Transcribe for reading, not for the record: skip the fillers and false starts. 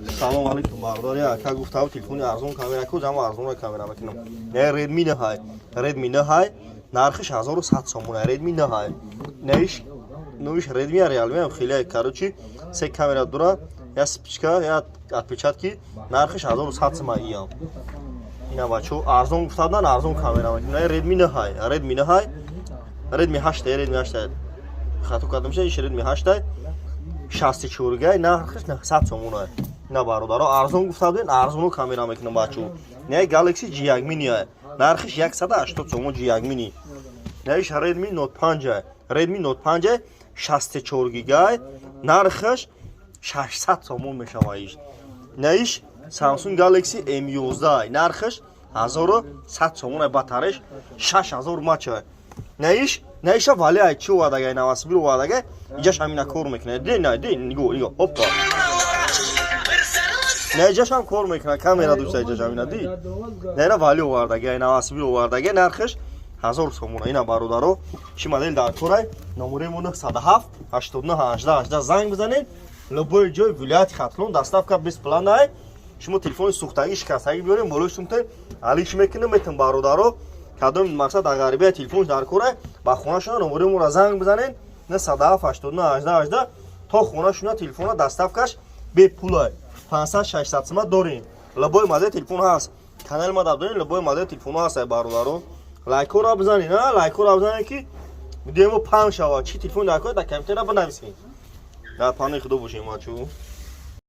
Салом алейкум, бародар. Ака гуфтав, телефони арзон камера ку, зама арзонро камера мекунам. Не, Redmi 9, Redmi 9, нархиш 1100 сомон. Redmi 9, неиш нуиш Redmi, Realme ам хеле. Короче, се камера дора, я вспышка, я отпечатки. Нархиш 1100 сомон иям. Ина, бачо, арзон гуфтадан, арзон камера мекунам. Redmi 9, Redmi 9, Redmi 8, Redmi 8, хато кардам, иш Redmi 8, 64 гай, нархиш 900 сомон. На, бародаро, арзон гуфта буден, арзону камера мекунам, бачо. Не, Galaxy J1 mini, нархиш 180 сомон, J1 mini. Неиш Redmi Note 5, Redmi Note 5, 64 гигай, нархиш 600 сомон мешава иш. Неиш Samsung Galaxy M11, нархиш 1100 сомон, батареш 6000 мАч. Неиш, неиша вали ай чи овардагай, Новосибир овардагай, иҷаш ҳамина кор мекунад. Ди, на, ди, нигоҳ, нигоҳ, опа. Неиҷашам кор мекунад, камера дошта, иҷаш ҳамина ди. Нера вали овардагай, Новосибир овардагай, нархиш 1000 сомона. Ина, бародаро, чӣ модел дар корай, номерои мо 907 89 18 18, занг бизанед. Любой ҷой вилояти Хатлон доставка бесплатная. Шумо телефони сӯхтагӣ, шикастагӣ биёрем, болои сумтен алиш мекунем, метем. Бародаро, кадом мақсад дар ғарибия телефонш дар корай, ба хонашона номерои моро занг бизанед, 907 89 18 18, то хонашона телефона доставкаш бепулай. 500, 600 сима дорем, любой модел телефон ҳаст. Канали ма дабдорем, любой модел телефон ҳаст. Бародаро, лайкҳоро бизанед, а лайкҳоро бизанед, ки видеои мо паҳн шавад. Чӣ телефон дар кор, дар компютера бинависед. Дар паноҳи Худо бошем, бачо.